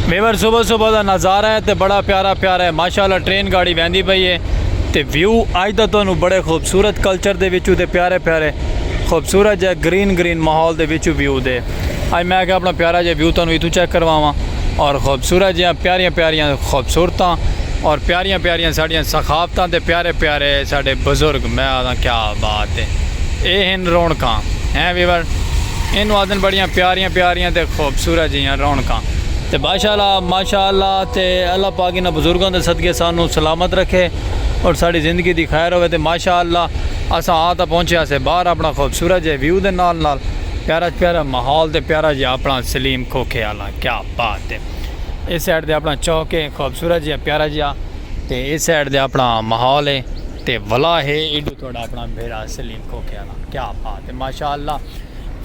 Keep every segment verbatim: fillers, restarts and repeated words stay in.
ویور، صبح صبح دا نظارہ ہے تے بڑا پیارا پیارا ہے، ماشاءاللہ۔ ٹرین گاڑی ویندی پئی ہے تے ویو اج دا تانوں بڑے خوبصورت کلچر دے وچوں تے پیارے پیارے خوبصورت جے گرین گرین ماحول دے وچوں ویو دے۔ اج میں آکھیا اپنا پیارا جے ویو تانوں اتھوں چیک کرواواں، اور خوبصورت جیاں پیاریاں پیاریاں خوبصورتاں اور پیاریاں پیاریاں ساڈیاں ثقافتاں تے پیارے پیارے ساڈے بزرگ، میں آکھداں کیا بات ہے۔ اے ہن رونقاں، ہیں ویور؟ اینوں آکھدن بڑیاں پیاریاں پیاریاں تے خوبصورت جیاں رونقاں۔ تے ماشاءاللہ، ماشاءاللہ، تے اللہ پاک انہاں بزرگاں دے صدقے سانوں سلامت رکھے اور ساڈی زندگی دی خیر ہووے۔ تے ماشاءاللہ، اساں آ تاں پہنچے ہاسے باہر اپنا خوبصورت جے ویو دے نال نال، پیارا پیارا ماحول تے پیارا جیہا اپنا سلیم کھوکھے آلا، کیا بات ہے۔ اس سائیڈ تے اپنا چوک ہے، خوبصورت جیہا، پیارا جیہا، تے اس سائیڈ تے اپنا ماحول ہے، تے ولا ہے ایڈو تھوڑا اپنا بھیڑا سلیم کھوکھے آلا، کیا بات ہے، ماشاءاللہ۔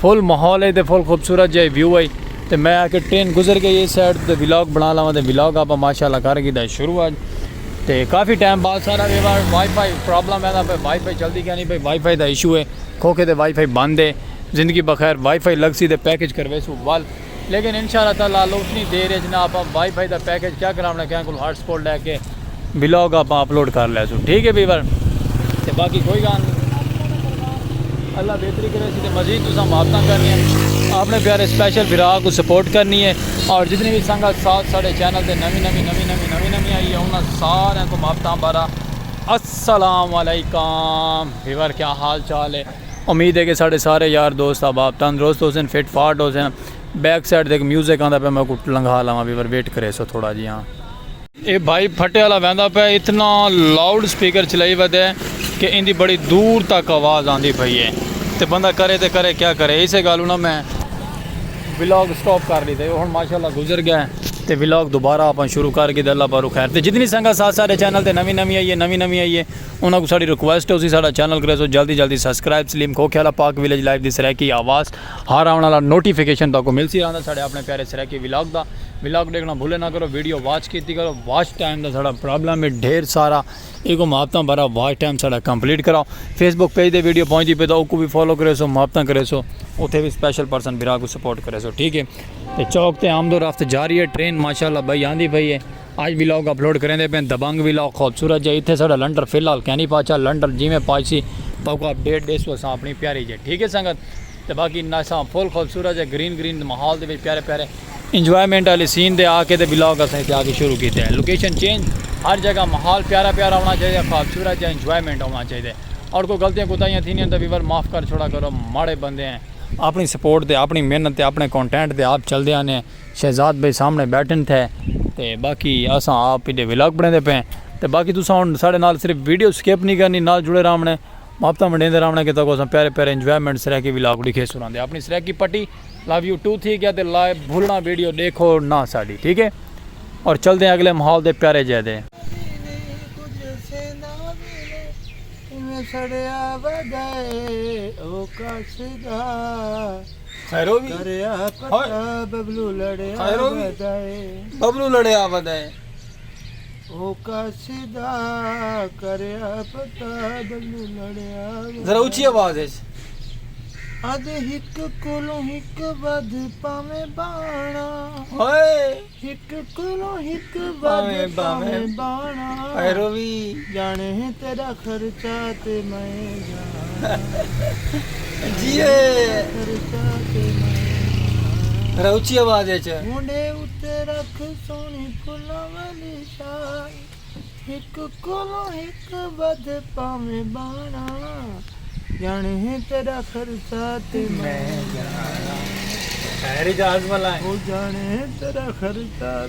فل ماحول ہے تے فل خوبصورت جیہا ویو ہے۔ تے میں آکھیا ٹرین گزر گئی اس سائیڈ تے ولاگ بنا لواں، تے ولاگ آپاں ماشاءاللہ کر گھدا شروع اج۔ تے کافی ٹائم بعد سارا ویور، وائی فائی پرابلم ہے، وائی فائی چلدی کیا نہیں پئی، وائی فائی دا ایشو ہے، کھوکھے تے وائی فائی بند ہے۔ زندگی بخیر، وائی فائی لگسی تے پیکج کرویسوں ول، لیکن ان شاء اللہ تعالیٰ اتنی دیر اچ نہ آپاں وائی فائی دا پیکج کیا کراونا، کہیں کول ہاٹ سپاٹ لے کے ولاگ آپاں اپلوڈ کر لیسوں، ٹھیک ہے ویور؟ تے باقی کوئی گال نہیں، اللہ بہتری کرے سی تے مزید تساں محبتاں کرنی ہیں، اپنے پیارے اسپیشل بھرا کو سپورٹ کرنی ہے، اور جتنی بھی سنگت ساتھ ساڈے چینل تے نوی نوی نوی نوی نوی نوی آئی ہے، انہاں سارے کو محبتاں بھرا السلام علیکم۔ ویور، کیا حال چال ہے؟ امید ہے کہ ساڈے سارے یار دوست احباب تندرست ہوسن، فٹ فاٹ ہوسن۔ بیک سائیڈ تے ہک میوزک آندا پیا، میں کو لنگھا لاواں، ویور ویٹ کریسو تھوڑا جیہاں۔ اے بھائی پھٹے والا ویندا پیا، اتنا لاؤڈ سپیکر چلائی ودے کہ ایندی بڑی دور تک آواز آندی پئی ہے، تے بندہ کرے تے کرے کیا کرے۔ اسے گالوں نا میں ولاگ سٹاپ کر لیتے، ہن ماشاءاللہ گزر گیا ہے، تے ولاگ دوبارہ آپاں شروع کر گھدا، اللہ پاروں خیر۔ تے جتنی سنگت ساتھ ساڈے چینل تے نوی نوی آئی ہے، نوی نوی آئی ہے، انہاں کو ساڈی ریکویسٹ ہے، اسی ساڈا چینل کریسو جلدی جلدی سبسکرائب۔ سلیم کھوکھے والا، پاک ویلیج لائیو دی سرائیکی آواز۔ ہر آوݨ والا نوٹیفیکیشن تہاکوں ملسی رہندا ساڈے اپنے پیارے سرائیکی ولاگ دا۔ ولاگ ݙیکھݨا بھلے نہ کرو، ویڈیو واچ کیتی کرو۔ واچ ٹائم دا ساڈا پرابلم ہے ڈھیر سارا، ایکوں محبتاں بھرا واچ ٹائم ساڈا کمپلیٹ کراؤ۔ فیس بک پیج تے ویڈیو پہنچدی پئی تاں اوکوں وی فالو کریسو، محبتاں کریسو، اتھے وی اسپیشل پرسن بھرا کوں سپورٹ کریسو، ٹھیک ہے؟ تے چوک تے آمد و رفت جاری ہے، ٹرین ماشاءاللہ بھائی آندی پئی ہے۔ اج ولاگ اپلوڈ کریندے پئے دبنگ ولاگ خوبصورت جے۔ اتھے ساڈا لنڈر فی الحال کینی پہنچا، لنڈر جیویں پہنچسی تہاکوں اپڈیٹ ݙیسوں اساں اپنی پیاری جے، ٹھیک ہے سنگت؟ تے باقی نساں فل خوبصورت جے گرین گرین ماحول دے وچ پیارے پیارے انجوائمنٹ والے سین دے آ کے تے ولاگ اساں اتھے آ کے شروع کیتے ہیں۔ لوکیشن چینج، ہر جگہ ماحول پیارا پیارا ہونا چاہیے، خوبصورت جے انجوائمنٹ ہونا چاہیے۔ اور کوئی غلطیاں کوتاہیاں تھینیاں تاں ویور معاف کر چھوڑا کرو، ماڑے بندے ہیں۔ اپنی سپورٹ تے، اپنی محنت تے، اپنے کنٹینٹ تے آپ چلدے آنے ہیں۔ شہزاد بھائی سامنے بیٹھن تھے، تے باقی اساں آپ ایڈے ولاگ بݨیندے پئے ہیں۔ تے باقی تساں ہن ساڈے نال صرف ویڈیو سکپ نہیں کرنی، نال جڑے رہوݨے، محبتاں ونڈیندے رہوݨے کہ تہاکوں اساں پیارے پیارے انجوائمنٹ سرائیکی ولاگ ݙکھیسوں رہندے۔ اپنی سرائیکی پٹی، لو یو ٹو تھی گیا تے لائے بھلنا ویڈیو ݙیکھو نہ ساڈی، ٹھیک ہے؟ اور چلدے ہیں اگلے ماحول دے پیارے جے دے۔ ایویں سڑیا ودائے او قاصدا، خیرو بھی۔ کریا پتا ہائے۔ ببلو لڑیا خیرو بھی۔ ودائے۔ ببلو لڑیا ودائے۔ او قاصدا، کریا پتا ببلو لڑیا ودائے۔ ذرا اچھی آواز ہے۔ اد ہک کولوں ہک ودھ پاویں بانا۔ ہائے۔ ہک کولوں ہک ودھ پاویں، پاویں پاویں۔ بانا۔ اے روی۔ جانے ہیں تیرا خرچہ تے میں جانا۔ جیے۔ خرچہ تے میں جانا۔ ذرا اچھی آواز وچ۔ مونڈھے اتے رکھ سوہنی پھلاں والی شال۔ ہک کولوں ہک ودھ پاویں بانا، جانے ہیں تیرا خرچہ تے میں جانا۔ خیر اجاز والا ہے۔ او جانے ہیں تیرا خرچہ۔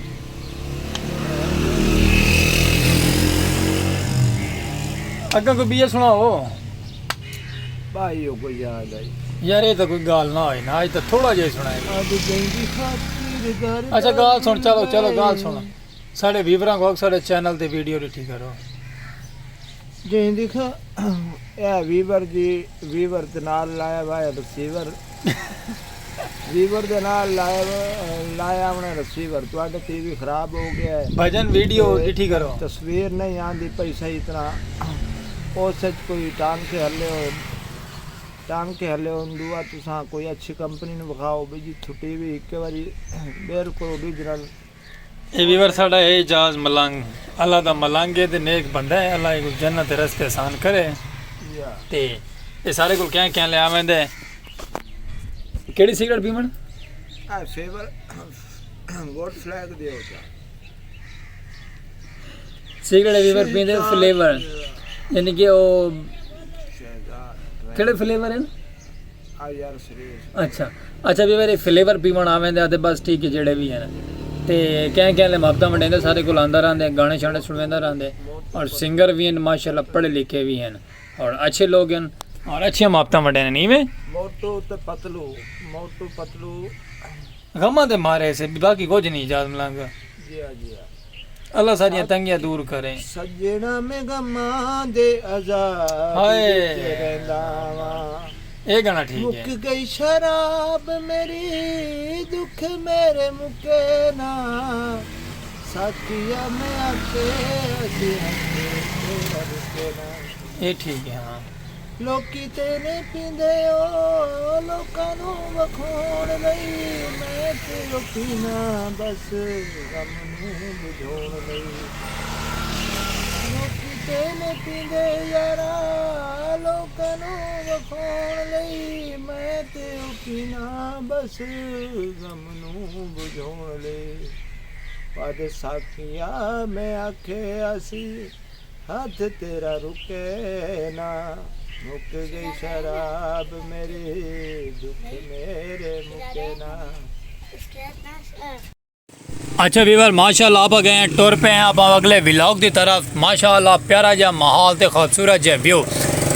اگاں کوئی ٻیا سݨاؤ۔ بھائی، او کوئی یاد آئی۔ یار، اے تاں کوئی ڳالھ نہ ہوئی نا، اڄ تاں تھوڑا جیہا ہی سݨائے۔ اڄ جیندی خاطر در اچھا، ڳالھ سݨ، چلو، چلو، ڳالھ سݨ۔ ساݙے ویوراں کوں آکھ ساݙے چینل تے ویڈیو ݙٹھی کرو۔ جیندی خا-، اے ویور جی، ویور دے نال لایا وا ہے ریسیور۔ ویور دے نال لایا وا-، لایا انہیں ریسیور۔ تہاݙا ٹی وی خراب ہو گیا ہے۔ بھجن ویڈیو تے ݙٹھی کرو۔ تصویر نہیں آندی پئی صحیح طرح۔ اوس اچ کوئی ٹانکے ہلے ہوئے، ٹانکے ہلے ہوئے۔ دوا تساں کوئی اچھی کمپنی نوں وکھاؤ، ٻجی تھٹی وی ہکے واری بالکل اوریجنل۔ اے ویور ساڈا اے اعجاز ملنگ، اللہ دا ملنگ اے تے نیک بندہ اے، اللہ ایکوں جنت دے رستے آسان کرے۔ تے اے سارے کول کیاں کیاں لے آویندے۔ کیڑی سگریٹ پیون؟ آ فیور، گڈ فلیگ دے ہو جا۔ سگریٹ ویور پیندے فلیور، یعنی کہ او کیڑے فلیور ہیں؟ اچھا، اچھا ویور، اے فلیور پیون آویں دے آتے بس ٹھیک ہے، جڑے بھی ہیں تے کہیں کہیں لے محبتاں ونڈیندے، سارے کول آندا رہندے، گانے شانے سنویندا رہندے، اور سنگر بھی ہیں، ماشاءاللہ پڑھے لکھے بھی ہیں اور اچھے لوگ ہیں اور اچھیاں محبتاں ونڈیندے، نہیں وے؟ موٹو تے پتلو، موٹو پتلو۔ غماں دے مارے سے، باقی کچھ نہیں، اعجاز ملنگ۔ جی ہاں، جی ہاں۔ اللہ ساریاں تنگیاں دور کریں۔ سڄݨا میں غماں دے عذاب ہائے۔ وچ رہندا واں۔ اے گانا ٹھیک ہے۔ مک ڳئی شراب میری، دکھ میرے مکے نہ۔ ساقیا میں آکھے اسی ہنسے تیرا رکے نہ۔ اے ٹھیک ہے، ہاں۔ لوکی تے نہیں پیندے او، لوکاں نوں وکھاوݨ لئی، میں تے او پینا بس غم نوں بجھاوݨ لئی۔ لوکی تے نہیں پیندے یارا، لوکاں نوں وکھاوݨ لئی، میں تے او پینا بس غم نوں بجھاوݨ لئی۔ پد ساقیا میں آکھے اسی ہتھ تیرا رکے نہ، مک ڳئی شراب میری، دکھ میرے مکے نہ۔ اچھا ویور، ماشاءاللہ آپ گئے ہیں، ٹر پے ہیں آپ اگلے ولاگ دی طرف۔ ماشاءاللہ پیارا جا ماحول تے خوبصورت جے ویو۔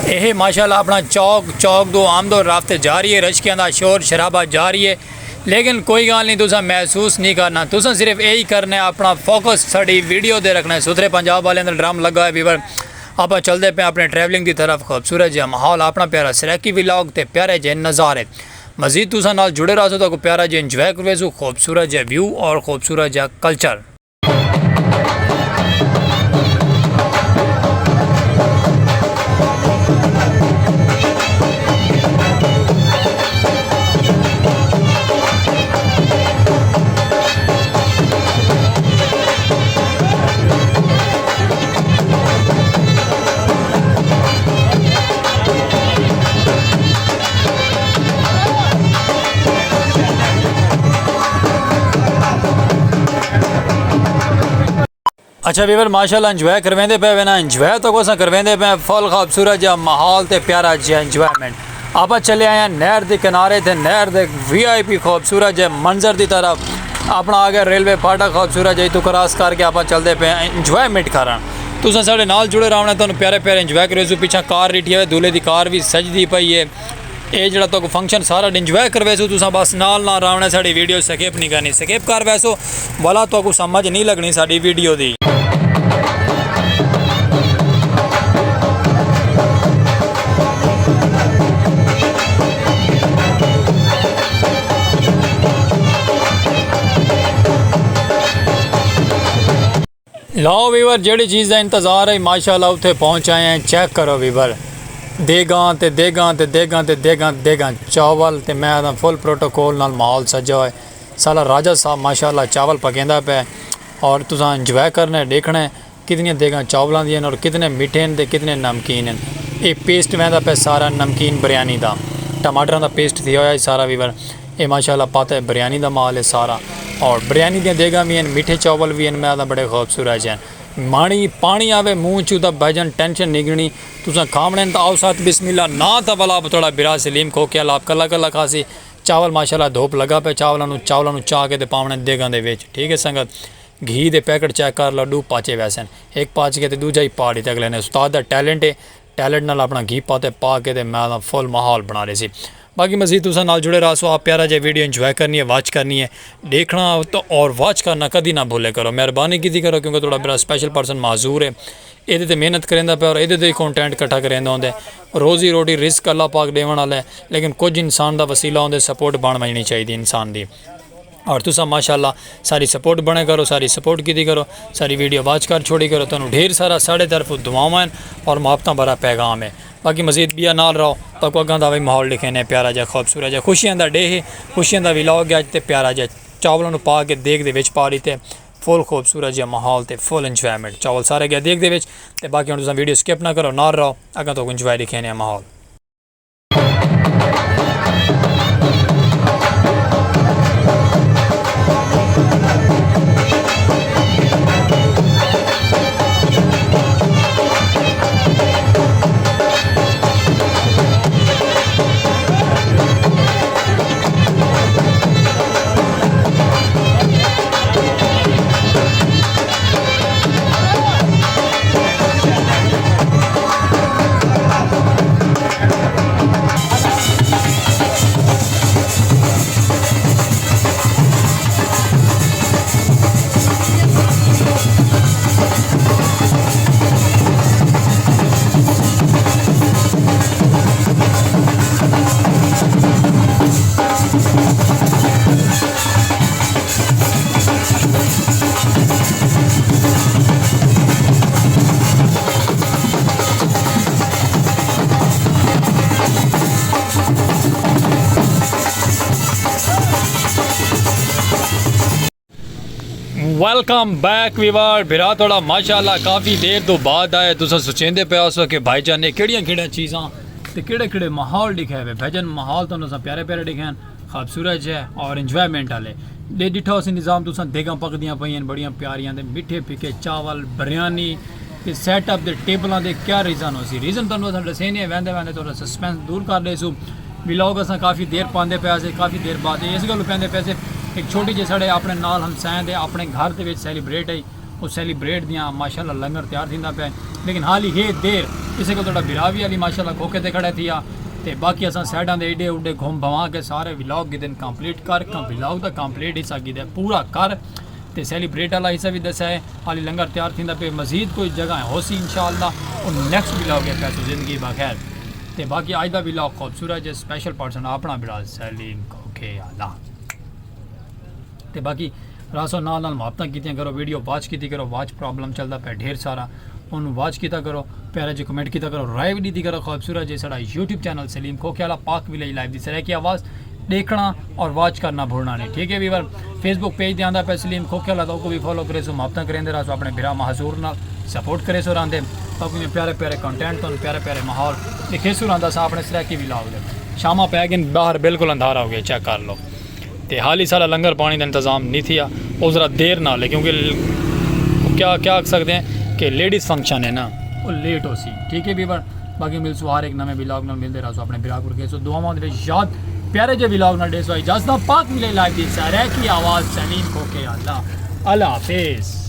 اے ماشاءاللہ اپنا چوک، چوک دو آمد و رفت جاری ہے، رشکیاں دا شور شرابہ جاری ہے۔ لیکن کوئی گال نہیں، تساں محسوس نہیں کرنا، تساں صرف یہی کرنا ہے، اپنا فوکس ساڈی ویڈیو دے رکھنا ہے۔ ستھرے پنجاب والے اندر ڈرم لگا ہے ویور، آپاں چلدے پے اپنے ٹریولنگ دی طرف۔ خوبصورت جہا ماحول، اپنا پیارا سرائیکی ولاگ تے پیارے جہے نظارے۔ مزید تساں نال جڑے رہسو، تہاکوں پیارا جہا انجوائے کرویسوں، خوبصورت جہا ویو اور خوبصورت جہا کلچر۔ اچھا ویور، ماشاءاللہ انجوائے کرویندے پے وینا، انجوائے تو کوساں کرویندے پے، فل خوبصورت جا ماحول تے پیارا جا انجوائمنٹ۔ آپاں چلے آئے ہیں نہر دے کنارے تے نہر دے وی آئی پی خوبصورت جے منظر دی طرف۔ اپنا آ گیا ریلوے پھاٹک خوبصورت جے، اتوں کراس کر کے آپاں چلدے پے ہیں انجوائمنٹ کرن۔ تساں ساڈے نال جڑے رہونا، تانوں پیارے پیارے انجوائے کرویسوں۔ پچھاں کار ڈٹھی ہوئے، دولہے دی کار وی سجدی پئی ہے۔ اے جڑا تہاکوں فنکشن سارا انجوائے کرویسوں، تساں بس نال نال راوݨے، ساڈی ویڈیو سکپ نہیں کرنی، سکپ کر ویسو ولا تہاکوں سمجھ نہیں لگنی ساڈی ویڈیو دی۔ لو ویور، جیڑھی چیز دا انتظار ہے، ماشاءاللہ اتھے پہنچ آئے ہیں۔ چیک کرو ویور، دیگاں تے دیگاں تے دیگاں تے دیگاں تے دیگاں چاول تے، میں آہداں فل پروٹوکول نال ماحول سجا ہوئے۔ سالا راجہ صاحب ماشاءاللہ چاول پکیندا پئے اور تساں انجوائے کرنا ہے، ݙیکھنا ہے کتنیاں دیگاں چاولاں دیاں ہن اور کتنے میٹھے ہن تے کتنے نمکین ہن۔ اے پیسٹ ویندا پئے سارا نمکین بریانی دا، ٹماٹراں دا پیسٹ تھیا ہویا ہے سارا ویور۔ اے ماشاءاللہ پتہ ہے بریانی دا مال ہے سارا، اور بریانی دیاں دیگاں وی ہن، میٹھے چاول وی ہن، میں آہداں بڑے خوبصورت جے ہن۔ ماݨی پاݨی آوے منہ چوں تاں بھائی جان ٹینشن نکلنی۔ تساں کھاوݨے ہن تاں آؤ ساتھ بسم اللہ، نہ تاں ولا تھوڑا برا سلیم کھوکھے آلا آپ کلا کلا کھاسی، چاول ماشاءاللہ دھوپ لگا پئے، چاولاں نوں، چاولاں نوں چا کے تے پاوݨے دیگاں دے وچ، ٹھیک ہے سنگت۔ گھی دے پیکٹ چیک کر لو، ݙو پاچے ویسن، ہک پاچ کے تے ݙوجھا ہی پا ݙتا اگلے نے۔ استاد دا ٹیلنٹ ہے، ٹیلنٹ نال اپݨا گھی پاتے پا کے تے میں آہداں فل ماحول بݨا ݙیسی۔ باقی مزید تساں نال جڑے رہسو، آپ پیارا جے ویڈیو انجوائے کرنی ہے، واچ کرنی ہے، ݙیکھݨا تو اور واچ کرنا کدی نہ بھولے کرو، مہربانی کیتی کرو، کیونکہ تہاݙا بڑا سپیشل پرسن معذور ہے، ایندے تے محنت کریندا پیا اور ایندے تے ہی کنٹینٹ اکٹھا کریندا ہوندے۔ روزی روٹی رزق اللہ پاک ݙیوݨ والا ہے، لیکن کچھ انسان دا وسیلہ ہوندے، سپورٹ بݨ ونڄݨی چاہیدی انسان دی۔ اور تساں ماشاءاللہ ساری سپورٹ بݨے کرو، ساری سپورٹ کیتی کرو، ساری ویڈیو واچ کر چھوڑی کرو۔ تانوں ڈھیر سارا ساݙے طرف دعاواں ہیں اور محبتاں بھرا پیغام ہے۔ باقی مزید ٻیا نال رہو، تہاکوں اڳاں دا وی ماحول ݙکھیندے ہیں، پیارا جیہا خوبصورت جیہا خوشیاں دا ݙینہہ ہے، خوشیاں دا ولاگ ہے۔ اڄ تے پیارا جیہا چاولاں نوں پا کے دیگ دے وچ پا ݙتے، فل خوبصورت جیہا ماحول تے فل انجوائمنٹ۔ چاول سارے ڳئے دیگ دے وچ۔ تے باقی ہݨ تساں ویڈیو سکپ نہ کرو، نال رہو، اڳاں تہاکوں انجوائے ݙکھیندے ہیں ماحول۔ ویلکم بیک ویور، بھرا تھوڑا ماشاءاللہ کافی دیر تو بعد آئے۔ تساں سوچیندے پئے ہوسو کہ بھائی جان نے کیڑیاں کیڑیاں چیزاں تے کیڑے کیڑے ماحول ݙکھائے ہوئے۔ بھائی جان ماحول تانوں اساں پیارے پیارے ݙکھائن، خوبصورت جے اور انجوائمنٹ والے۔ ݙے ݙٹھا ہوسی نظام تساں، دیگاں پکدیاں پئین بڑیاں پیاریاں، تے میٹھے پھکے چاول، بریانی، تے سیٹ اپ دے ٹیبلاں دے کیا ریزن ہوسی۔ ریزن تانوں اساں ݙسینے، ویندے ویندے تہاݙا سسپینس دور کر ݙیسوں۔ ولاگ اساں کافی دیر پاندے پئے سے، کافی دیر بعد اس گل پیندے پئے سے۔ ایک چھوٹی جی ساݙے اپݨے نال ہمسائیں دے اپݨے گھر دے وچ سیلیبریٹ ہے، او سیلیبریٹ دیاں ماشاءاللہ لنگر تیار تھیندا پئے۔ لیکن حالی ہے دیر، اسے کول تہاݙا بھرا وی حالی ماشاءاللہ کھوکھے تے کھڑا تھیا۔ تے باقی اساں سائیڈاں دے ایݙے اوݙے گھم بھوا کے سارے ولاگ گھدن کمپلیٹ کر، کم ولاگ دا کمپلیٹ حصہ گھدے پورا کر۔ تے سیلیبریٹ والا حصہ وی ݙسیا ہے۔ حالی لنگر تیار تھیندا پئے، مزید کوئی جگہ ہوسی انشاءاللہ۔ اور نیکسٹ ولاگ ہے پیسو زندگی بخیر۔ تے باقی اڄ دا ولاگ خوبصورت جے، سپیشل پرسن اپݨا بھرا سلیم کھوکھے والا۔ تے باقی راسو نال نال محبتاں کیتیاں کرو، ویڈیو واچ کیتی کرو، واچ پرابلم چلدا پئے ڈھیر سارا، اونوں واچ کیتا کرو، پیارے جے کمنٹ کیتا کرو، رائے وی ݙیتی کرو۔ خوبصورت جے ساݙا یوٹیوب چینل سلیم کھوکھے والا، پاک ولیج لائیو دی سرائیکی آواز ݙیکھݨا اور واچ کرݨا بھلݨا نہیں، ٹھیک ہے ویور؟ فیس بک پیج تے آندا پئے سلیم کھوکھے والا، تاں اوکوں وی فالو کریسو، محبتاں کریندے رہسو، اپݨے بھرا ماہ حضور نال سپورٹ کریسو رہندے، تاکہ میں پیارے پیارے کنٹینٹ تہاݙے پیارے پیارے ماحول ݙکھیسو رہندا ساں اپݨے سرائیکی ولاگ دے۔ شاماں پئے ڳئین، باہر بالکل اندھارا ہو ڳئے، چیک کر لو۔ تے حالی سارا لنگر پاݨی دا انتظام نہیں تھیا، او ذرا دیر نال ہے، کیونکہ ل-، کیا، کیا آکھ سڳدے ہیں کہ لیڈیز فنکشن ہے نا، او لیٹ ہوسی۔ ٹھیک ہے ویور، باقی ملسوں ہر ایک نویں ولاگ نال، ملدے رہسوں اپݨے بھرا کوں، رکھیسو دعاواں دے وچ یاد، پیارے جے ولاگ نال ݙیسو اجازتاں، پاک ولیج لائیو دی سرائیکی آواز سلیم کھوکھے والا۔ اللہ حافظ۔